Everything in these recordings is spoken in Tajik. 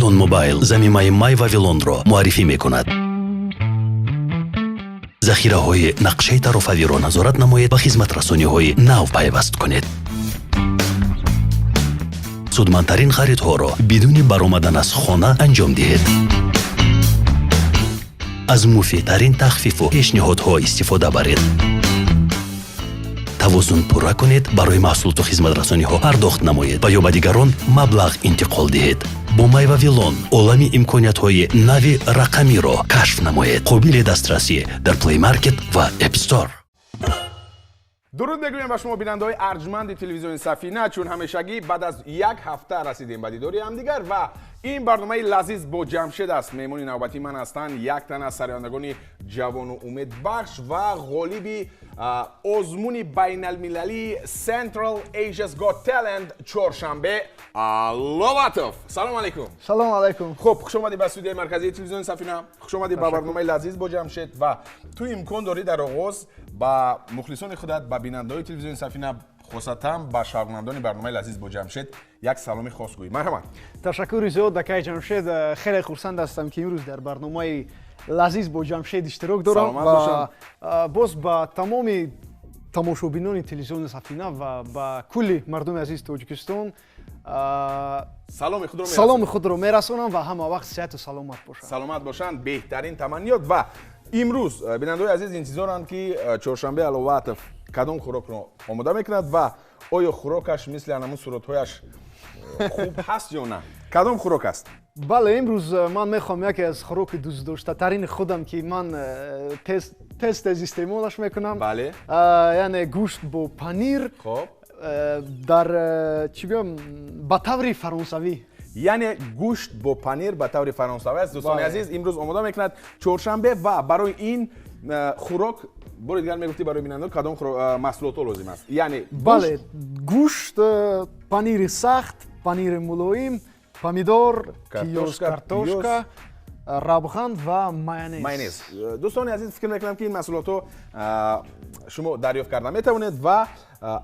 Вавилон Мобайл замимаи Май Вавилонро муаррифӣ мекунад. Захираҳои нақшаи тарофавиро назорат намоед ва хизматрасониҳои нав пайваст кунед. Судмандтарин харидҳоро бидуни баромадан аз хона анҷом диҳед. Аз муфидтарин тахфифу пешниҳодҳо истифода баред. Тавозун пурра кунед, барои маҳсулоту хизматрасониҳо пардохт намоед ва ё ба дигарон маблағ интиқол диҳед. Бо Май Вавилон олами имкониятҳои нави рақамиро кашф намоед. Қобили дастрасӣ дар Play Market ва App Store. Дуруд мегӯем ба шумо, бинандаҳои арҷманди телевизиони Сафина. Чун ҳамешагӣ, баъд аз як ҳафта расидем ба дидори ҳамдигар ва ин барномаи «Лазиз бо Ҷамшед» аст. Меҳмони навбатии ман ҳастанд як тан аз сарояндагони ҷавону умедбахш ва ғолиби озмуни байналмилалии Central Asia's Got Talent Чоршанбе Аловатов. Салом алейкум! Салом алайкум! Хуб, хушомадӣ ба студияи марказии телевизиони Сафина, хушомадӣ ба барномаи «Лазиз бо Ҷамшед». Ва ту имкон дорӣ дар оғоз ба мухлисони худат, ба бинандаҳои телевизиони Сафина, хосатан ба шавқмандони барномаи «Лазиз бо Ҷамшед» як саломи хос гӯӣ. Марҳамат. Ташаккури зиёд, акаи Ҷамшед. Хеле хурсанд ҳастам, ки имрӯз дар барномаи «Лазиз бо Ҷамшед» иштирок дорам ва боз ба тамоми тамошобинони телевизиони Сафина ва ба кулли мардуми азизи Тоҷикистон саломи худро саломи худро мерасонам ва ҳама вақт сиҳату саломат бошанд. Саломат бошанд, беҳтарин таманниёт. Ва имрӯз бинандаҳои азиз интизоранд, ки Чоршанбе Аловатов кадом хӯрокро омода мекунад ва оё хӯрокаш мисли анамун суратҳояш хуб ҳаст ё на. Кадом хӯрок аст? Бале, имрӯз ман мехоҳам яке аз хӯроки дӯстдоштатарини худам, ки ман тез тез тез истеъмолаш мекунам, яъне гӯшт бо панир дар, чӣ гӯям, ба таври фаронсавӣ. Яъне гӯшт бо панир ба таври фаронсавӣ аст, дӯстони азиз, имрӯз омода мекунад Чоршанбе. Ва барои ин хӯрок бори дигар мегуфтӣ барои бинандагон, кадом маҳсулотҳо лозим аст, яъне? Бале, гӯшт, панири сахт, панири мулоим, помидор, пиёз, картошка, равған ва майонез. Майонез. Дӯстони азиз, фикр мекунам, ки ин маҳсулотҳо шумо дарёфт карда метавонед ва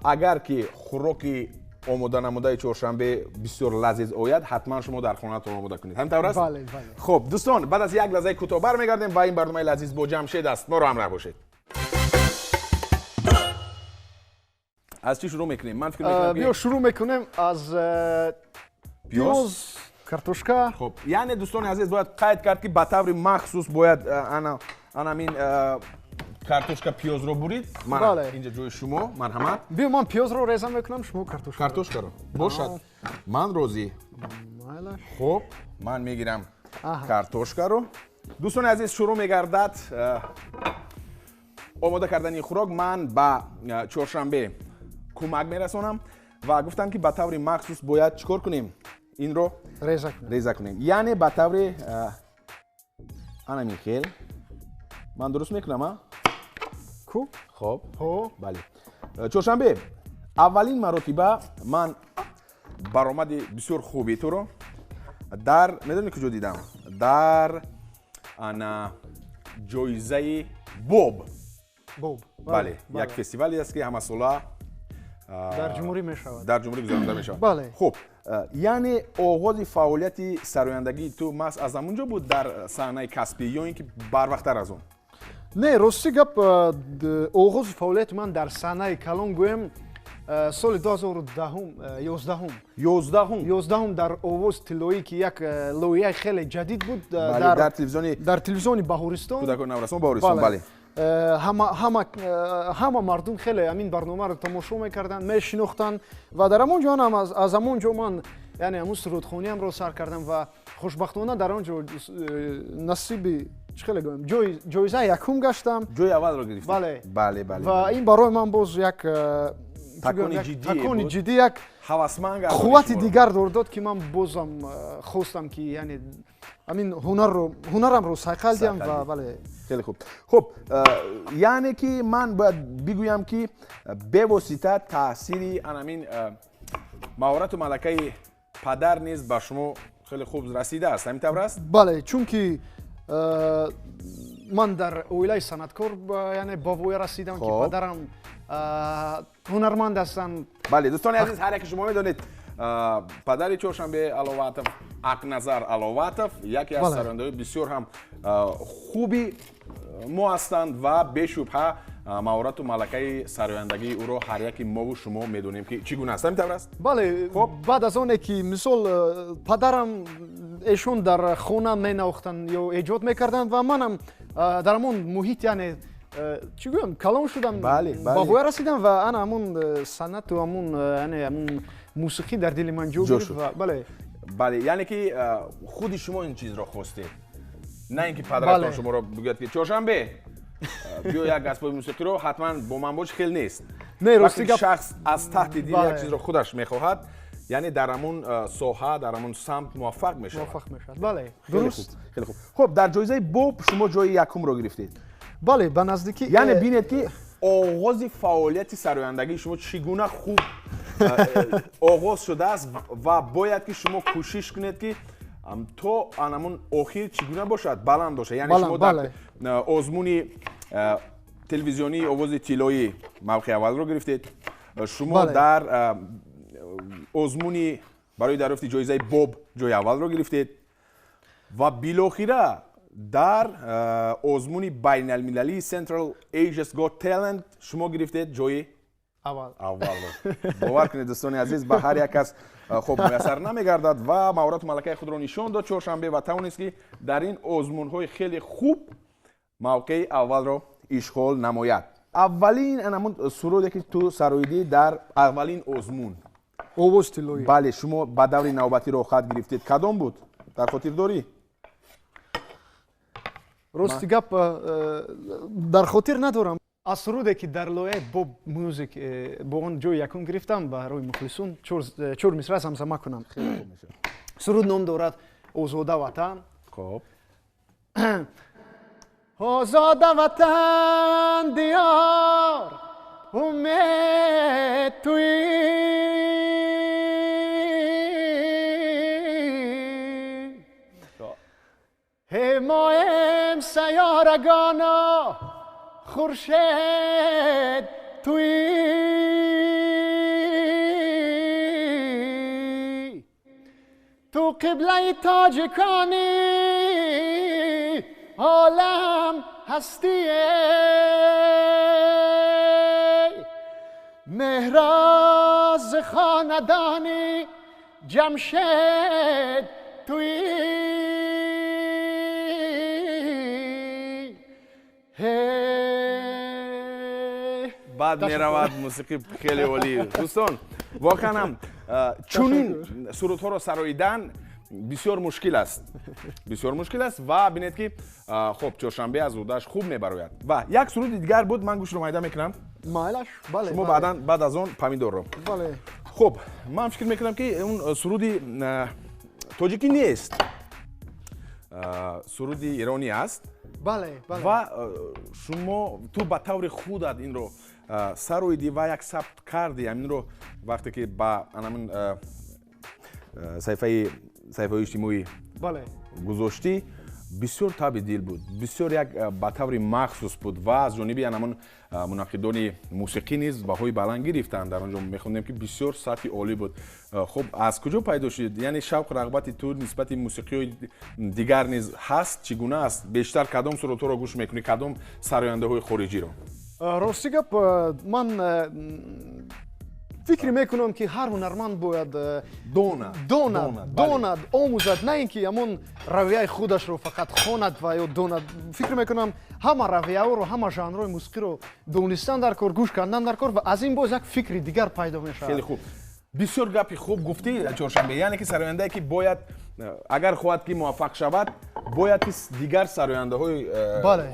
агар ки хӯроки омода намудаи Чоршанбе бисёр лазиз ояд, ҳатман шумо дар хонаатон омода кунед. Ҳамин тавр аст? Бале. Хуб, дӯстон, баъд аз як лаҳзаи кӯтоҳ бармегардем ва ин барномаи «Лазиз бо Ҷамшед» аст. Моро ҳамроҳ бошед. Аз чӣ шурӯъ мекунем? Ман фикр мекунам, биё, шурӯъ мекунем аз пиёз, картошка. Хуб, яъне, дӯстони азиз, бояд қайд кард, ки ба таври махсус бояд анамин картошка, пиёзро бурид. Ман инҷа ҷои шумо, марҳамат. Биё, ман пиёзро реза мекунам, шумо картошка. Картошкаро бошад, ман розӣ. Хуб, ман мегирам картошкаро. Дӯстони азиз, шурӯъ мегардад омода кардани хӯрок. Ман ба Чоршанбе кӯмак мерасонам ва гуфтам, ки ба таври махсус бояд чӣ кор кунем? Инро реза кунем, яъне ба таври анамин хел. Ман дуруст мекунам, а? Ку. Хоб, бале. Чоршанбе, аввалин маротиба ман баромади бисёр хуби туро дар, медонӣ, куҷо дидам? Дар ана ҷоизаи Боб. Боб. Бале, як фестивале аст, ки ҳамасола дар ҷумҳурӣ мешавад. Дар ҷумҳурӣ гузаронида мешавад. Бале. Хуб, яъне оғози фаъолияти сарояндагии ту маҳз аз ҳамун ҷо буд дар саҳнаи касбӣ ё ин ки барвақттар аз он? Не, рости гап, оғози фаъолияти ман дар саҳнаи калон, гӯем, соли 2010, 11-ум. 11-ум. 11-ум, дар «Овози тиллоӣ», ки як лоиҳаи хеле ҷадид буд. Дар телевизиони дар телевизиони Баҳористон. Кӯдакони наврасон, Баҳористон, бале. Ҳама мардум хеле ҳамин барномаро тамошо мекарданд, мешинохтанд ва дар ҳамон ҷо ҳам, аз ҳамон ҷо ман, яъне, ҳамун сурудхониамро сар кардам ва хушбахтона дар он ҷо насиби, чӣ хеле гӯям, ҷоизаи якум гаштам. Ҷои аввалро гирифтӣ. Бале. Бале, бале. Ва ин барои ман боз як такони ҷиддӣ, такони ҷиддӣ, як ҳавасманд. Қуввати дигар дод, ки ман бозам хостам, ки, яъне, ҳамин ҳунарро, ҳунарамро сайқал диҳам ва бале. Хеле хуб. Хуб, яъне ки ман бояд бигӯям, ки бевосита таъсири анамин маҳорату малакаи падар низ ба шумо хеле хуб расидааст. Ҳамин тавр аст? Бале, чунки ман дар оилаи санъаткор, яъне, ба воя расидам, ки падарам ҳунарманд ҳастанд. Бале, дӯстони азиз, ҳар яке шумо медонед. Падари Чоршанбе Аловатов, Акназар Аловатов, яке аз сарояндаҳои бисёр ҳам хуби мо ҳастанд ва бешубҳа маҳорату малакаи сарояндагии ӯро ҳар яки мову шумо медонем, ки чӣ гуна аст. Ҳамин тавр аст? Бале. Баъд аз оне ки, мисол, падарам эшон дар хона менавохтанд ё эҷод мекарданд ва манам дар ҳамон муҳит, яъне чӣ гӯям, калон шудам, ба ғоя расидам ва ана ҳамон санъату ҳамон, яъне ҳамон мусиқӣ дар дили ман ҷо гирифт. Бале. Бале, яъне ки худи шумо ин чизро хостед, на ин ки падаратон шуморо бигӯяд, ки Чоршанбе, биё, як асбоби мусиқиро ҳатман бо ман бош, хел нест. Не, рости гап, шахс аз таҳти дил як чизро худаш мехоҳад, яъне дар ҳамон соҳа, дар ҳамон самт муваффақ мешавад. Муваффақ мешавад, бале, дуруст. Хеле хуб. Хуб, дар ҷоизаи Боб шумо ҷои якумро гирифтед. Бале, ба наздикӣ. Яъне бинед, ки оғози фаъолияти сарояндагии шумо чӣ гуна хуб оғоз шудааст ва бояд ки шумо кӯшиш кунед, ки то анамон охир чӣ гуна бошад, баланд бошад. Яъне шумо дар озмуни телевизионии Овози тиллоӣ мавқеи аввалро гирифтед, шумо дар озмуни барои дарёфти ҷоизаи Боб ҷои аввалро гирифтед ва билохира дар озмуни байналмилалии Central Asia's Got Talent шумо гирифтед ҷои аввалро. Бовар кунед, дӯстони азиз, ба ҳар як кас хуб муяссар намегардад ва маҳорату малакаи худро нишон дод Чоршанбе ва тавонист, ки дар ин озмунҳои хеле хуб мавқеи аввалро ишғол намояд. Аввалин анамун суруде, ки ту сароидӣ дар аввалин озмун Овоз тиллоӣ, бале, шумо ба даври навбатӣ роҳхат гирифтед, кадом буд, дар хотир дорӣ? Рости гап, дар хотир надорам. Аз суруде, ки дар лоиҳаи Боб Мюзик бо он ҷои якум гирифтам, барои мухлисон чор мисра замзама кунам. Суруд ном дорад «Озода ватан». Хоб. Озода ватан, диёр умед туӣ, ҳимоям сайёрагоно хуршед туӣ, ту қиблаи тоҷиконӣ олам ҳастие, меҳроз хонадони Ҷамшед туӣ. Баъд меравад мусиқӣ, хеле олӣ. Дӯстон, воқеан ҳам чунин сурудҳоро сароидан бисёр мушкил аст, бисёр мушкил аст. Ва бинед, ки хуб Чоршанбе аз ӯдаш хуб мебарояд. Ва як суруди дигар буд, ман гӯшро майда мекунам. Майлаш, бале. Шумо баъдан, баъд аз он помидорро. Бале. Хуб, ман фикр мекунам, ки он суруди тоҷикӣ нест, суруди иронӣ аст. Бале, бале. Ва шумо, ту ба таври худат инро сароидӣ ва як сабт кардӣ ҳаминро, вақте ки ба анамин саҳифаҳои иҷтимоӣ гузоштӣ, бисёр таби дил буд, бисёр як ба таври махсус буд ва аз ҷониби анамон мунаққидони мусиқӣ низ баҳои баланд гирифтанд. Дар он ҷо мехондем, ки бисёр сатҳи олӣ буд. Хуб, аз куҷо пайдо шуд? Яъне шавқу рағбати ту нисбати мусиқиҳои дигар низ ҳаст? Чӣ гуна аст? Бештар кадом сурудҳоро гӯш мекунӣ, кадом сарояндаҳои хориҷиро? Рости гап, ман фикр мекунам, ки ҳар ҳунарманд бояд донад, донад, омӯзад, на ин ки ҳамон равияи худашро фақат хонад ва ё донад. Фикр мекунам, ҳама равияҳоро, ҳама жанрҳои мусиқиро донистан дар кор, гӯш кардан дар кор ва аз ин боз як фикри дигар пайдо мешавад. Хеле хуб, бисёр гапи хуб гуфтӣ, Чоршанбе. Яъне ки сарояндае ки бояд, агар хоҳад ки муваффақ шавад, бояд ки дигар сарояндаҳои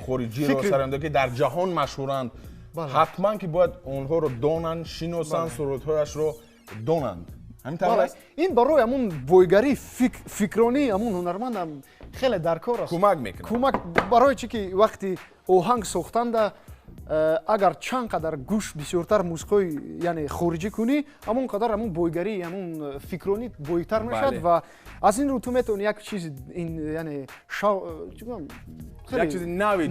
хориҷиро, сарояндаҳое ки дар ҷаҳон машҳуранд, ҳатман ки бояд онҳоро донанд, шиносанд, сурудҳояшро донанд. Ҳамин тавр аст? Ин барои ҳамун бойгарӣ фикронии ҳамун ҳунармандам хеле дар кор аст, кӯмак мекунад. Кӯмак барои чӣ ки вақти оҳанг сохтанда агар чанд қадар гӯш бисёртар мусиқиҳои, яъне хориҷӣ кунӣ, ҳамон қадар ҳамун бойгарӣ, ҳамун фикронӣ бойтар мешавад ва аз ин рӯ ту метавонӣ як чизи, яъне як чизи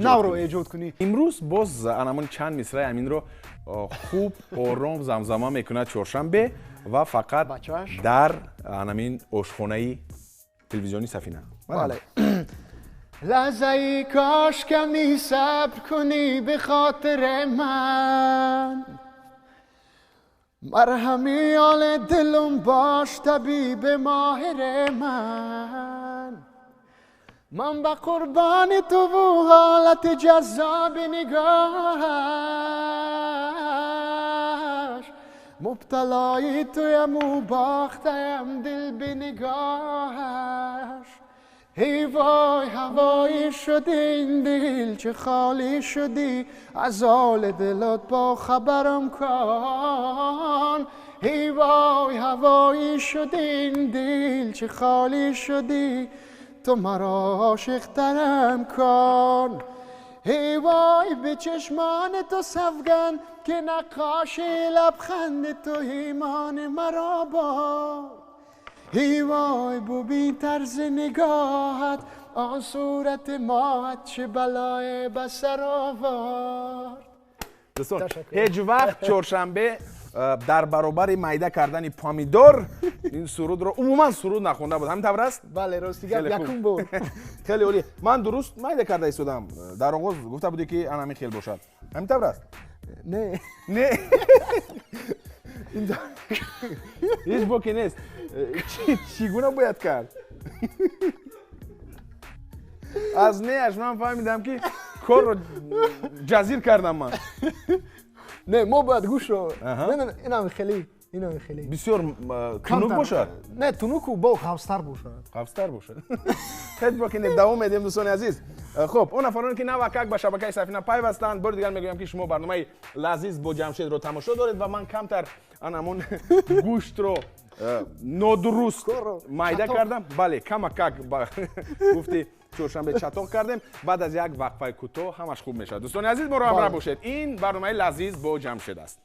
навро эҷод кунӣ. Имрӯз боз анамон чанд мисраи ҳаминро хуб, ором замзама мекунад Чоршанбе. Ва фақат дар ҳамин ошхонаи телевизиони Сафина. Бале. لحظه‌ای کاش کمی صبر کنی به خاطر من، مرهمی حال دلم باش طبیب ماهر من، من به قربان تو و حالت جذاب نگاهش، مبتلای تویم و باختم دل به نگاهش، ای وای هوایی شدی این دل چه خالی شدی، از حال دلت با خبرم کن، ای وای هوایی شدی این دل چه خالی شدی، تو مرا عاشق ترم کن، ای وای به چشمان تو سوگند که نقاش لبخند تو ایمان مرا باد، ای وای ببین طرز نگاهت آن صورت ماهت چه بلای به سر آورد. دوستان هیچ وقت چهارشنبه در برابر میده کردن پامیدور این سرود رو عموما سرود نخونده بود، همین طور است؟ بله راستی گپ یکم بود. خیلی عالی. من درست میده کرده ایستادم. در آغاز گفته بودی که انا همین خیلی باشد، همین طور است؟ نه نه هیچ باکی نیست. چگونه باید کرد؟ از نیش من فهمیدم که کار رو جزیر کردم من. نه ما باید گوش رو اینم خیلی اینم خیلی بسیار تنک باشد. نه تنک و با قوستر باشد. قوستر باشد. خیلی باکی نیست. دوام میدیم دوستان عزیز. خب اون نفرانی که نوکک به شبکه سفینه پیوستند، بار دیگر میگویم که شما برنامه لذیذ با جمشید رو تماشا دارید و من کمتر انمون گوشت رو نادرست میده کردم. بله کمکک گفتی چهارشنبه چطور کردیم. بعد از یک وقفه کوتاه همش خوب میشه. دوستان عزیز ما رو همراه باشید. این برنامه لذیذ با جمشید است.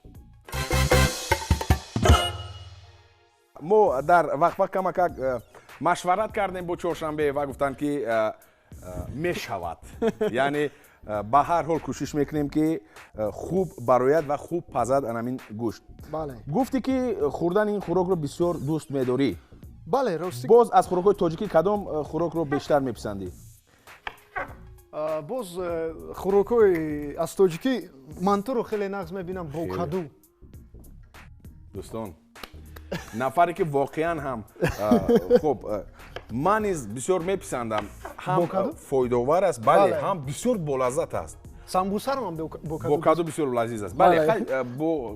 ما در وقفه کمکک مشورت کردیم با چهارشنبه و گفتن که میشود، یعنی به هر حال کوشش میکنیم که خوب براید و خوب پزد انمین گوشت. بله. گفتی که خوردن این خوراک رو بسیار دوست میداری. بله راستی. باز از خوراک‌های تاجیکی کدام خوراک رو بیشتر میپسندی؟ باز خوراک‌های از تاجیکی منتو رو خیلی نغز میبینم با کدو. دوستان نفری که واقعا هم خب من نیز بسیار میپسندم، هم فایده‌آور است، بله، هم بسیار با لذت است. سامبوسه رو هم با کدو بسیار لذیذ است. بله خیلی با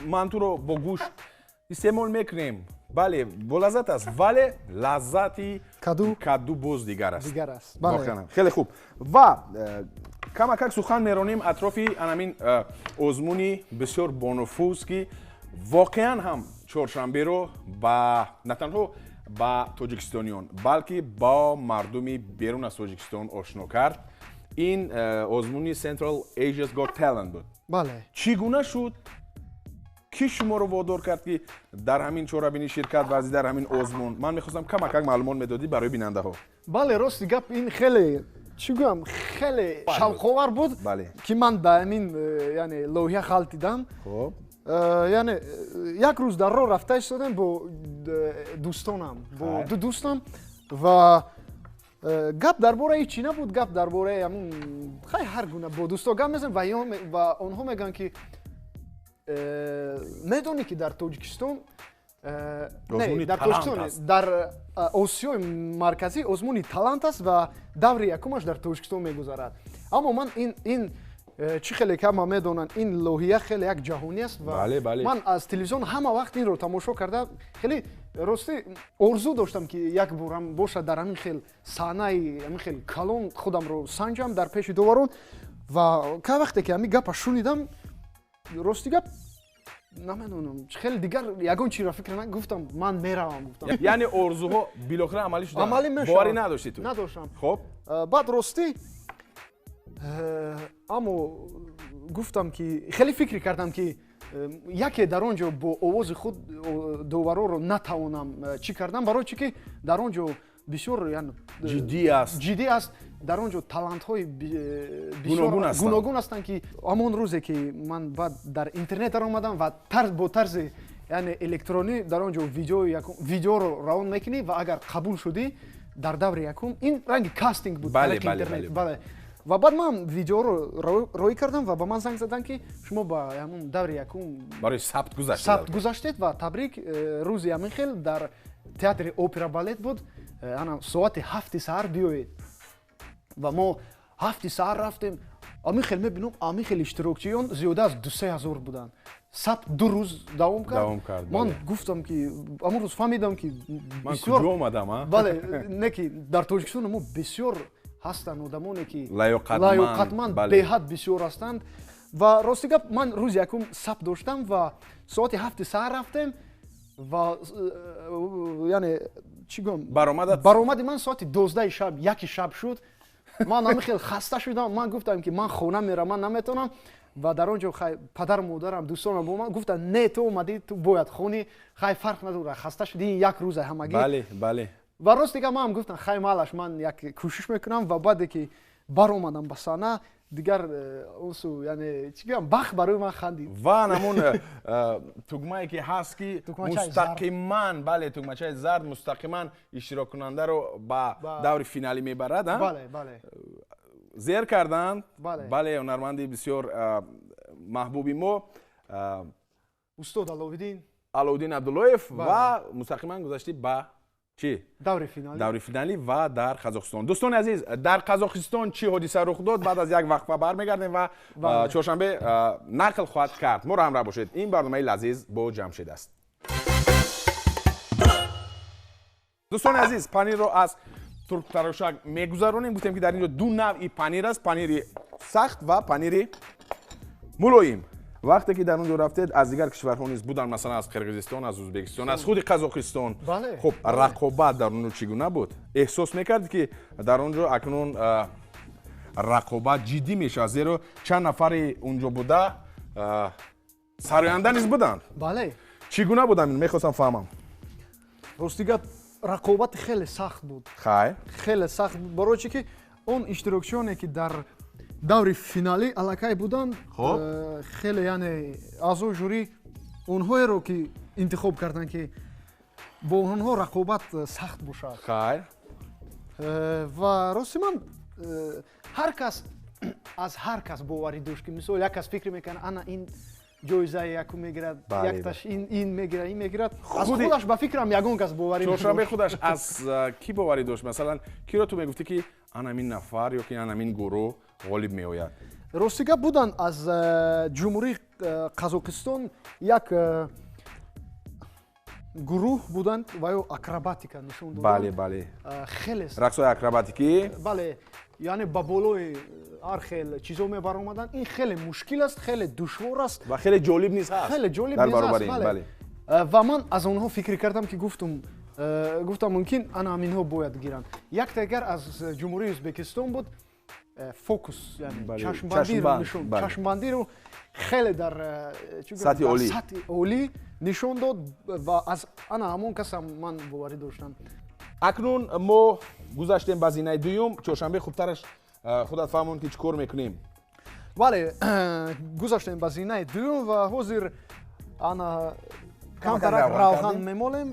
منتو رو با گوشت استعمال میکنیم، بله با لذت است، ولی لذتی کدو باز دیگر است. دیگر است. بله خیلی خوب. و کمکک سخن میرانیم اطراف همین آزمونی بسیار بانفوذ که واقعا هم چهارشنبه رو با نه تنها با تاجیکستانیان بلکه با مردمی بیرون از تاجیکستان آشنا کرد. این آزمونی Central Asia's Got Talent بود. بله. چگونه شد؟ کی شما رو وادار کرد که در همین چорабینی شرکت ورزی در همین آزمون؟ من میخواستم کمک معلومات میدادی برای بیننده ها. بله راست گپ این خیلی چی گویم خیلی شوق‌آور بود. بله. که من به همین یعنی لوحه خالتیدم. خب یعنی یک روز در راه رفته ایستادم با دوستانم، با دو دوستم و گپ درباره چی نبود، گپ درباره همون خیلی هر گونه با دوستا گپ میزنم و آنها میگن که میدونی که در تاجیکستان نه در تاجیکستان در آسیای مرکزی آزمونی talent است و دور یکمش در تاجیکستان میگذرد. اما من این چی خیلی که ما میدونن این لوحیه خیلی یک جهانی است و بله بله. من از تلویزیون همه وقت این رو تماشا کرده خیلی راستی آرزو داشتم که یک بارم باشه در همین خیلی صحنه همین خیلی کلون خودم رو سنجم در پیش دوارون و که وقتی که همین گپ شنیدم راستی گپ نمیدونم خیلی دیگر یگان چی را فکر نه گفتم من میروم گفتم. یعنی آرزوها بالاخره عملی شد. عملی میشد. باوری نداشتی تو؟ نداشتم. خب بعد راستی اما گفتم که خیلی فکر کردم که یکی در آنجا با آواز خود دوباره رو نتوانم چی کردم، برای چی که در آنجا بسیار یعنی جدی است، جدی است، در آنجا talent های بسیار گوناگون هستند که همان روزی که من بعد در اینترنت در آمدم و با طرز Яъне электронӣ дар он ҷо видеоро равон мекунӣ ва агар қабул шудӣ дар даври якум, ин ранги кастинг буд тариқи интернет. Бале. Ва баъд ман видеоро роӣ кардам ва ба ман занг заданд, ки шумо ба ҳамун даври якум барои сабт гузаштед. Сабт гузаштед ва табрик, рӯзи ҳамин хел дар театри опера балет буд, ана соати 7 саҳар биёед. Ва мо 7 саҳар рафтем. Ҳамин хел мебинам, ҳамин хел иштирокчиён зиёда аз 2-3 ҳазор буданд. Сабт 2 рӯз давом кард. Ман гуфтам, ки ҳамон рӯз фаҳмидам, ки ман куҷо омадам, а? Бале, не ки дар Тоҷикистон мо бисёр ҳастанд одамоне, ки лаёқатманд, беҳад бисёр ҳастанд. Ва рости гап, ман рӯзи якум сабт доштам ва соати 7 саҳар рафтем ва яъне чӣ гӯям, баромади ман соати 12 шаб, 1 шаб шуд. Ман ҳамин хел хаста шудам. Ман гуфтам, ки ман хона мерам, ман наметавонам. Ва дар он ҷо хай падару модарам, дӯстонам бо ман гуфтанд, не, ту омадӣ, ту бояд хонӣ, хай фарқ надорад, хаста шудӣ, ин як рӯза ҳамагӣ. Бале, бале. Ва рост дига ман ҳам гуфтам, хай малаш, ман як кӯшиш мекунам. Ва баъде ки баромадам ба саҳна, дигар он су, яъне чӣ гӯям, бахт барои ман хандид. Ва ҳамон тугмае ки ҳаст, ки мустақиман, бале, тугмачаи зард мустақиман иштироккунандаро ба даври финалӣ мебарад. Бале, бале. Зер карданд. Бале, ҳунарманди бисёр маҳбуби мо устод Аловиддин, Аловиддин Абдуллоев, ва мустақиман гузаштӣ ба чӣ? Даври финалӣ. Даври финалӣ ва дар Қазоқистон. Дӯстони азиз, дар Қазоқистон чӣ ҳодиса рух дод? Баъд аз як вақфа бармегардем ва чоршанбе нақл хоҳад кард. Моро ҳамроҳ бошед. Ин барномаи лазиз бо Ҷамшед аст. Дӯстони азиз, панирро аз турктарошак мегузаронем. Гуфтем, ки дар ин ҷо ду навъи панир аст: панири сахт ва панири мулоим. Вақте ки дар он ҷо рафтед, аз дигар кишварҳо низ буданд, масалан аз Қирғизистон, аз Ӯзбекистон, аз худи Қазоқистон. Хуб, рақобат дар он ҷо чӣ гуна буд? Эҳсос мекардед, ки дар он ҷо акнун рақобат ҷиддӣ мешавад, зеро чанд нафари он ҷо буда сароянда низ буданд? Бале. Чӣ гуна будам? Мехостам фаҳмам. Рости гап, рақобат хеле сахт буд. Хай. Хеле сахт буд, барои чӣ ки он иштирокчиёне, ки дар даври финалӣ аллакай буданд, хеле, яъне аъзои жюри онҳоеро ки интихоб карданд, ки бо онҳо рақобат сахт бошад. Хайр. Ва рости ман ҳар кас аз ҳар кас боварӣ дошт, ки мисол як кас фикр мекунад, ана ин ҷоизаи якум мегирад, якташ ин мегирад, ин мегирад. Аз худаш ба фикрам ягон кас боварӣ надошт. Чоршанбе худаш аз кӣ боварӣ дошт? Масалан, киро ту мегуфтӣ, ки ана ҳамин нафар ё ки ана ҳамин гурӯҳ ғолиб меояд? Рости гап, буданд аз Ҷумҳурии Қазоқистон як гурӯҳ буданд ва ё акробатика нишон доданд. Бале, бале. Хеле рақсҳои акробатикӣ. Бале, яъне ба болои ҳар хел чизо мебаромаданд. Ин хеле мушкил аст, хеле душвор аст ва хеле ҷолиб низ ҳаст. Хеле ҷолиб низ ҳаст, бале. Ва ман аз онҳо фикр кардам, ки гуфтам мумкин ана ҳаминҳо бояд гиранд. Як дигар аз Ҷумҳурии Ӯзбекистон буд, фокус, яъне чашмбандиро нишон, чашмбандиро хеле дар сатҳи олӣ нишон дод ва аз ана ҳамон касам ман боварӣ доштам. Акнун мо гузаштем ба зинаи дуюм. Чоршанбе, хубтараш худат фаҳмон, ки чӣ кор мекунем. Бале, гузаштем ба зинаи дуюм ва ҳозир ана камтарак равған мемолем,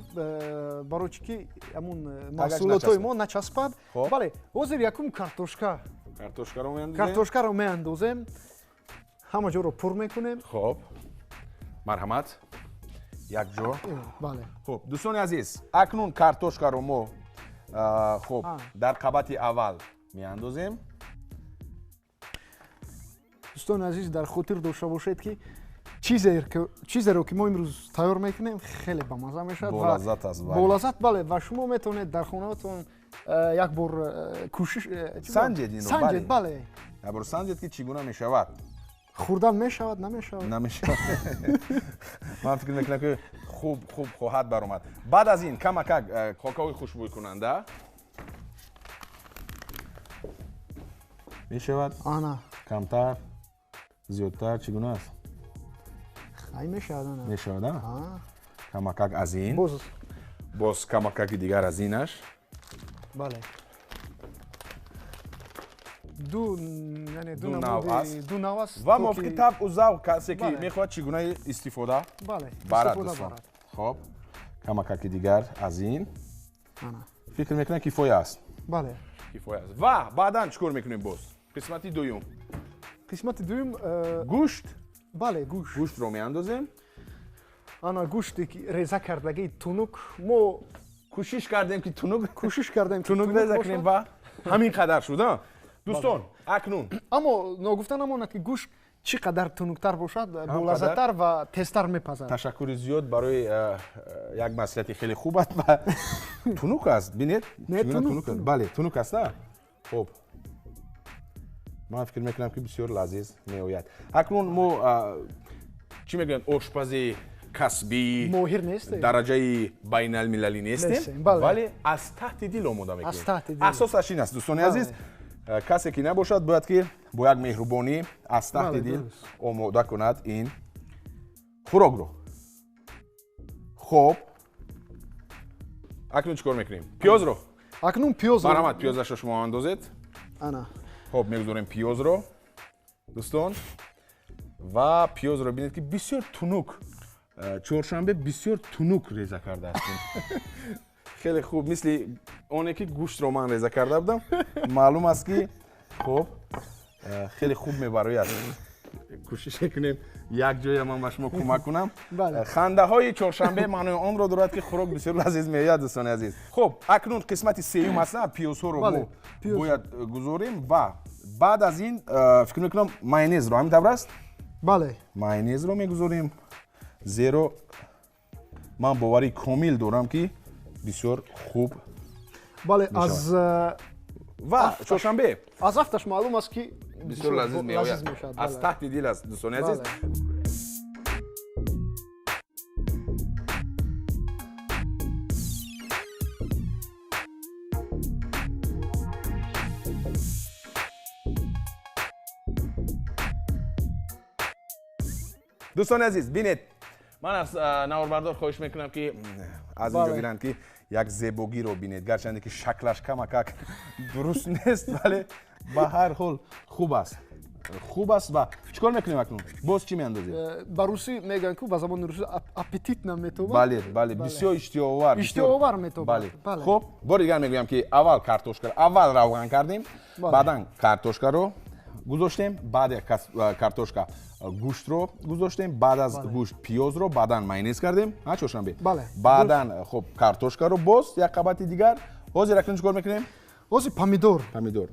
барои чӣ ки ҳамун маҳсулотҳои мо начаспад. Бале, ҳозир якум картошка. Картошкаро меандозем. Картошкаро меандозем, ҳама ҷоро пур мекунем. Хуб, марҳамат, як ҷо. Бале. Хуб, дӯстони азиз, акнун картошкаро мо хуб дар қабати аввал меандозем. Дӯстони азиз, дар хотир дошта бошед, ки чизеро ки мо имрӯз тайёр мекунем, хеле бамаза мешавад. Болаззат аст. Болаззат, бале. Ва шумо метавонед дар хонаатон як бор кӯшиш санҷед инро. Санҷед, бале. Як бор санҷед, ки чӣ гуна мешавад. Хӯрдан мешавад, намешавад? Намешавад. Ман фикр мекунам, ки хуб хуб хоҳад баромад. Баъд аз ин камакак хокаҳои хушбӯйкунанда мешавад. Ана. Камтар, зиёдтар, чӣ гуна аст? Хай мешавад, ана. Мешавад, а? Камакак аз ин. Боз камакаки дигар аз инаш. Бале. Ду, яъне ду нав аст. Ва мувофиқи табъу завқ касе ки мехоҳад чӣ гуна истифода барад дӯстон. Хоб, камакаки дигар аз ин фикр мекунам кифоя аст. Бале. Кифоя аст. Ва баъдан чӣ кор мекунем боз? Қисмати дуюм. Қисмати дуюм гӯшт. Бале, гӯшт. Гӯштро меандозем. Ана гӯште ки реза кардагии тунук мо кӯшиш кардем ки тунук кӯшиш кардем тунук реза кунем ва ҳамин қадар шуд. Дӯстон, акнун аммо ногуфта намонад ки гӯшт чӣ қадар тунуктар бошад, болаззаттар ва тезтар мепазад. Ташаккури зиёд барои як маслиҳати хеле хуб аст ва тунук аст. Бинед, тунук аст. Бале, тунук аст, на? Хуб, ман фикр мекунам ки бисёр лазиз меояд. Акнун мо чӣ мегӯянд, ошпази касбӣ моҳир нестем, дараҷаи байналмилалӣ нестем, вале аз таҳти дил омода мекунем. Асосаш ин аст, дӯстони азиз, касе ки набошад бояд ки бо як меҳрубонӣ аз таҳти дил омода кунад ин хӯрокро. Хоб, акнун чӣ кор мекунем? Пиёзро. Акнун пиёзро. Марҳамат, пиёзашро шумо андозед. Ана. Хоб, мегузорем пиёзро, дӯстон, ва пиёзро бинед ки бисёр тунук, чоршанбе бисёр тунук реза кардаастем. Хеле хуб, мисли оне ки гӯштро ман реза карда будам, маълум аст ки хоб хеле хуб мебарояд. Кӯшиш мекунем як ҷоя ман ба шумо кӯмак кунам. Хандаҳои чоршанбе маънои онро дорад ки хӯрок бисёр лазиз меояд, дӯстони азиз. Хоб, акнун қисмати сеюм аст, пиёзҳоро мо бояд гузорем ва баъд аз ин фикр мекунам майонезро, ҳамин тавр аст? Бале. Майонезро мегузорем, зеро ман боварии комил дорам ки бисёр хуб. Бале, аз ва чоршанбе аз афташ маълум аст ки бисёр лазиз меояд. Аз таҳти дил аст, дӯстони азиз. Дӯстони азиз, бинед, ман аз наворбардор хоҳиш мекунам ки аз инҷо гиранд ки як зебогиро бинед, гарчанде ки шаклаш камакак дуруст нест, вале ба ҳар ҳол хуб аст. Хуб аст. Ва чӣ кор мекунем акнун? Боз чӣ меандозем? Ба русӣ мегӯянд ку, ба забони русӣ аппетитно метобад. Бале, бале, бисёр иштиҳоовар. Иштиҳоовар метобад. Бале. Хуб, бори дигар мегӯям ки аввал картошка, аввал равған кардем, баъдан картошкаро гузоштем, баъд картошка гӯштро гузоштем, баъд аз гӯшт пиёзро, баъдан майонез кардем, ҳа чоршанбе? Баъдан хуб картошкаро боз як қабати дигар. Ҳозир акнун чӣ кор мекунем? Ҳозир помидор. Помидор.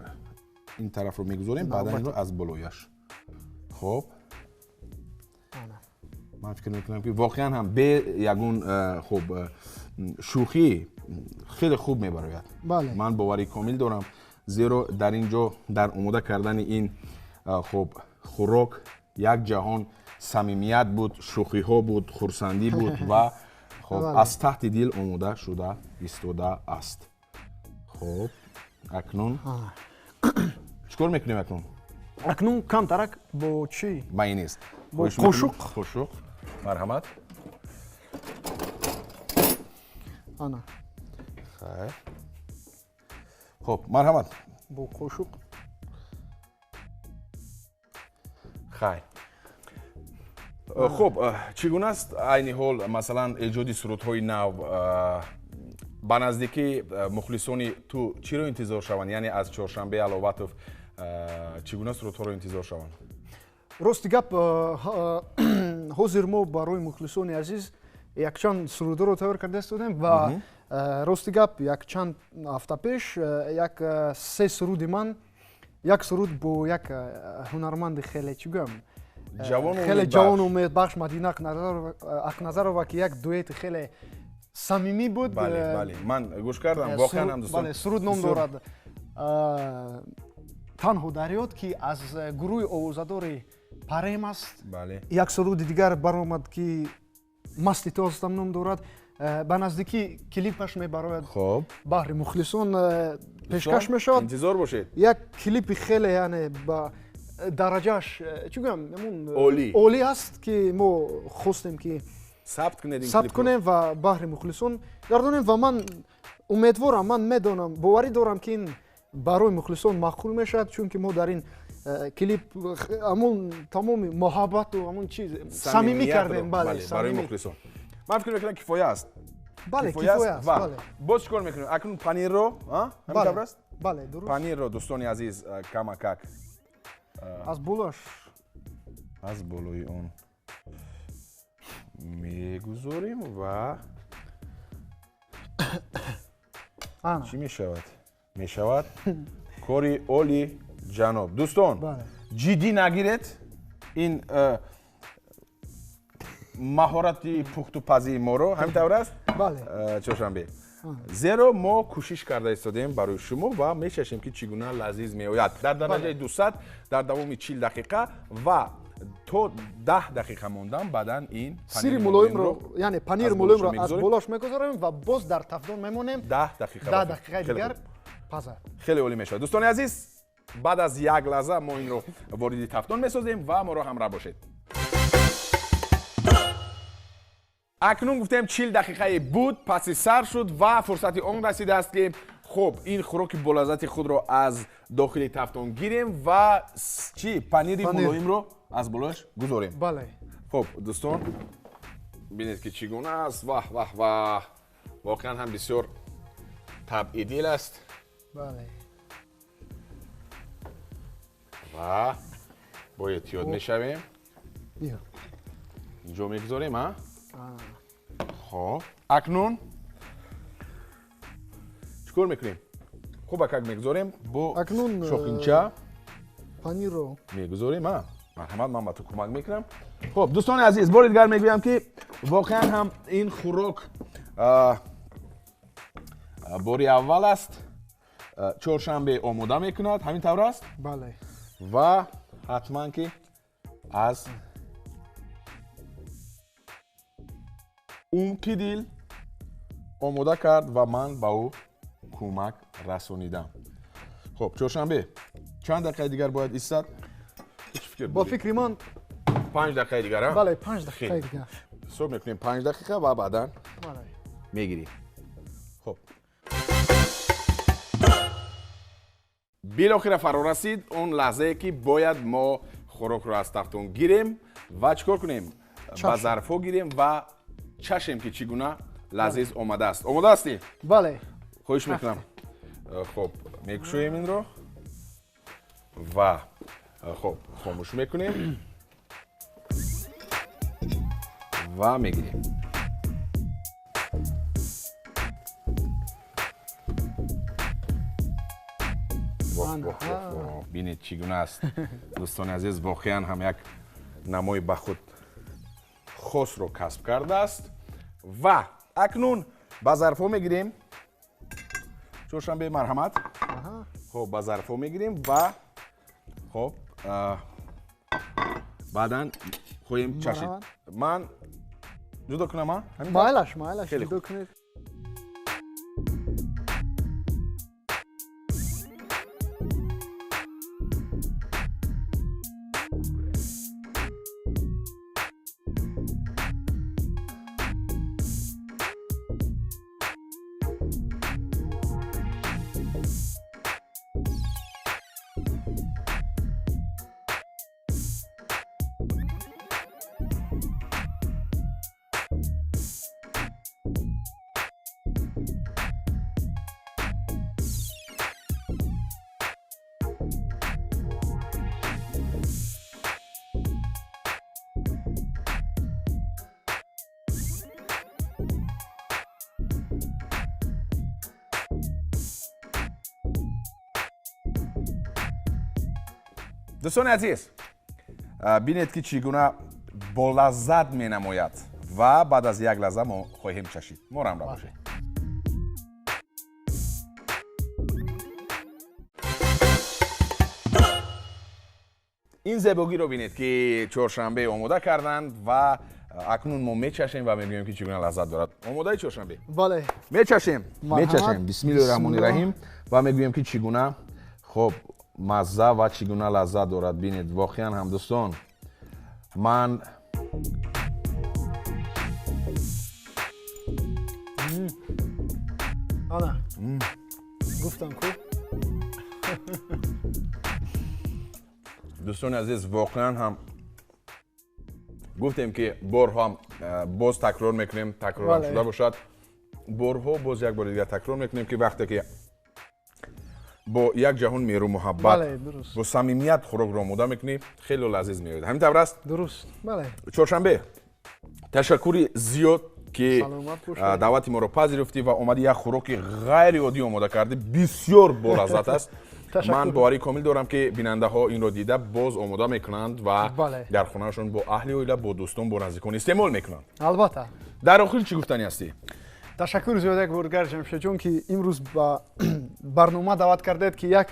Ин тарафро мегузорем, баъдан инро аз болояш. Хуб, ман фикр мекунам ки воқеан ҳам бе ягон хуб шӯхӣ хеле хуб мебарояд. Ман боварии комил дорам, зеро дар ин ҷо дар омода кардани ин хуб хӯрок як ҷаҳон самимият буд, шӯхиҳо буд, хурсандӣ буд ва хуб аз таҳти дил омода шуда истода аст. Хуб, акнун чӣ кор мекунем акнун? Акнун камтарак бо чӣ? Майонез. Бо қошуқ. Қошуқ. Марҳамат. Ана. Хайр. Хуб, марҳамат. Бо қошуқ. Хайр. Хуб, чӣ гуна аст айни ҳол масалан эҷоди сурудҳои нав? Ба наздикӣ мухлисони ту чиро интизор шаванд? Яъне аз Чоршанбе Аловатов чӣ гуна сурудҳоро интизор шаванд? Рости гап, ҳозир мо барои мухлисони азиз якчанд сурудҳоро тайёр карда истодем ва рости гап якчанд ҳафта пеш як се суруди ман, як суруд бо як ҳунарманди хеле чӣ гӯям, хеле ҷавону умедбахш Мадина Ақназарова, ки як дуэти хеле самимӣ буд. Бале, бале, ман гӯш кардам, воқеан ҳам дӯстон. Суруд ном дорад Танҳо дарёд, ки аз гурӯҳи овозадори Парем аст. Як суруди дигар баромад ки Масти ту ҳастам ном дорад. Ба наздикӣ клипаш мебарояд, баҳри мухлисон пешкаш мешавад. Интизор бошед. Як клипи хеле яъне ба дараҷааш чӣ гӯям, олӣ аст, ки мо хостем ки сабт кунем ва баҳри мухлисон гардонем. Ва ман умедворам, ман медонам, боварӣ дорам ки ин Барои мухлисон маъқул мешавад, чунки мо дар ин клип ҳамон тамоми муҳаббату ҳамон чиз самимӣ кардем. Бале, барои мухлисон. Ман фикр мекунам, кифоя аст. Бале, кифоя аст. Ва боз чӣ кор мекунем? Акнун панирро, ҳамин тавр аст? Бале, дуруст. Панирро, дӯстони азиз, камакак аз болош, аз болои он мегузорем ва чӣ мешавад? Мешавад кори оли ҷаноб. Дӯстон, ҷиддӣ нагиред ин маҳорати пухтупазии моро, ҳамин тавр аст? Бале. Чоршанбе, зеро мо кӯшиш карда истодем барои шумо ва мечашем, ки чӣ гуна лазиз меояд дар дараҷаи 200 дар давоми 40 дақиқа ва то 10 дақиқа мондан баъдан ин сири мулоимро, яъне панири мулоимро аз болош мегузорем ва боз дар тафдон мемонем 10 дақиқа. 10 дақиқаи дигар пазад. Хеле олӣ мешавад. Дӯстони азиз, баъд аз як лаҳза мо инро вориди тафдон месозем ва моро ҳамроҳ бошед. Акнун гуфтем, 40 дақиқаи буд паси сар шуд ва фурсати он расидааст, ки хуб, ин хӯроки болаззати худро аз дохили тафтон гирем ва чӣ, панири мулоимро аз болояш гузорем. Бале. Хуб, дӯстон, бинед, ки чӣ гуна аст. Ваҳ, ваҳ, ваҳ, воқеан ҳам бисёр табъи аст. Бале. Ва бо эҳтиёт мешавем, инҷо мегузорем. А, хоб, акнун чӣ кор мекунем? Хуб, акак мегузорем бо акнун шохинча панирро мегузорем. А, марҳамат, ман ба ту кӯмак мекунам. Хуб, дӯстони азиз, бори дигар мегӯям, ки воқеан ҳам ин хӯрок бори аввал аст Чоршанбе омода мекунад, ҳамин тавр аст? Бале. Ва ҳатман ки аз умқи дил омода кард ва ман ба ӯ кӯмак расонидам. Хуб, Чоршанбе, чанд дақиқаи дигар бояд истад? Бо фикри ман 5 дақиқаи дигар. Бале, 5 дақиқаи дигар. Ҳисоб мекунем, 5 дақиқа ва баъдан мегирем. Хуб, билохира фаро расид он лаҳзае, ки бояд мо хӯрокро аз тафтон гирем ва чӣ кор кунем? Ба зарфҳо гирем ва чашем, ки чӣ гуна лазиз омадааст. Омода ҳастӣ? Бале. Хоҳиш мекунам. Хуб, мекушоем инро ва хуб, хомӯш мекунем ва мегирем. Бинед, чӣ гуна аст, дӯстони азиз. Воқеан ҳам як намои ба худ хосро касб кардааст. Ва акнун ба зарфҳо мегирем. Чоршанбе, марҳамат. Хуб, ба зарфҳо мегирем ва хуб, баъдан хоҳем чашид. Ман ҷудо кунам? Майлаш, майлаш, ҷудо кунед. Дӯстони азиз, бинед, ки чӣ гуна болаззат менамояд ва баъд аз як лаҳза мо хоҳем чашид. Моро ҳамроҳ бошед. Ин зебогиро бинед, ки Чоршанбе омода карданд ва акнун мо мечашем ва мегӯем, ки чӣ гуна лаззат дорад. Омодаи, Чоршанбе? Бале. Мечашем, мечашем. Бисмиллоҳи раҳмони раҳим ва мегӯем, ки чӣ гуна хуб мазза ва чӣ гуна лаззат дорад. Бинед, воқеан ҳам, дӯстон, ман Ана, гуфтам ку. Дӯстони азиз, воқеан ҳам гуфтем, ки борҳо ҳам боз такрор мекунем, такрорам шуда бошад, борҳо боз як бори дигар такрор мекунем, ки вақте ки бо як ҷаҳон меҳру муҳаббат, бо самимият хӯрокро омода мекунӣ, хеле лазиз меояд. Ҳамин тавр аст? Дуруст, бале. Чоршанбе, ташаккури зиёд, ки даъвати моро пазируфтӣ ва омадӣ, як хӯроки ғайриоддӣ омода кардӣ, бисёр болаззат аст. Ман боварӣ комил дорам, ки бинандаҳо инро дида боз омода мекунанд ва дар хонаашон бо аҳли оила, бо дӯстон, бо наздикон истеъмол мекунанд. Албатта. Дар охир чӣ гуфтанӣ ҳастӣ? Ташаккур зиёд як бор дигар, Ҷамшедҷон, ки имрӯз ба барнома даъват кардед, ки як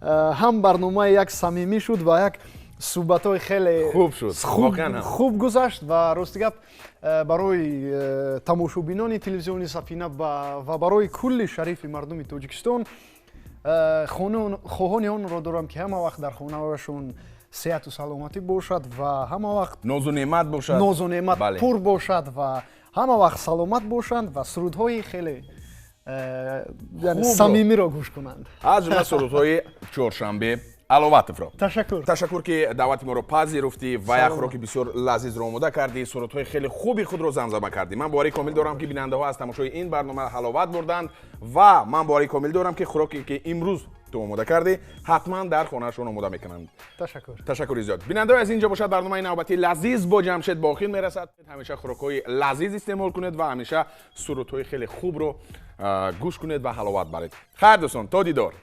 ҳам барномаи як самимӣ шуд ва як суҳбатҳои хеле хуб шуд, хуб гузашт. Ва рости гап, барои тамошобинони телевизиони Сафина ва барои кулли шарифи мардуми Тоҷикистон хоҳони онро дорам, ки ҳама вақт дар хонаҳояшон сеҳату саломатӣ бошад ва ҳама вақт нозу неъмат бошад, нозу неъмат пур бошад ва ҳама вақт саломат бошанд ва сурудҳои хеле самимиро гӯш кунанд, аз ҷумла сурудҳои Чоршанбе Аловатовро. Ташаккур. Ташаккур, ки даъвати моро пазируфтӣ ва як хӯроки бисёр лазизро омода кардӣ, сурудҳои хеле хуби худро замзама кардӣ. Ман боварӣ комил дорам, ки бинандаҳо аз тамошои ин барнома ҳаловат бурданд ва ман боварӣ комил дорам, ки хӯроке, ки имрӯз ту омода кардӣ, ҳатман дар хонаашон омода мекунанд. Ташаккур. Ташаккури зиёд. Бинандаҳои аз инҷо бошад, барномаи навбатии «Лазиз бо Ҷамшед» ба охир мерасад. Ҳамеша хӯрокҳои лазиз истеъмол кунед ва ҳамеша сурудҳои хеле хубро гӯш кунед ва ҳаловат баред. Хайр, дӯстон, то дидор.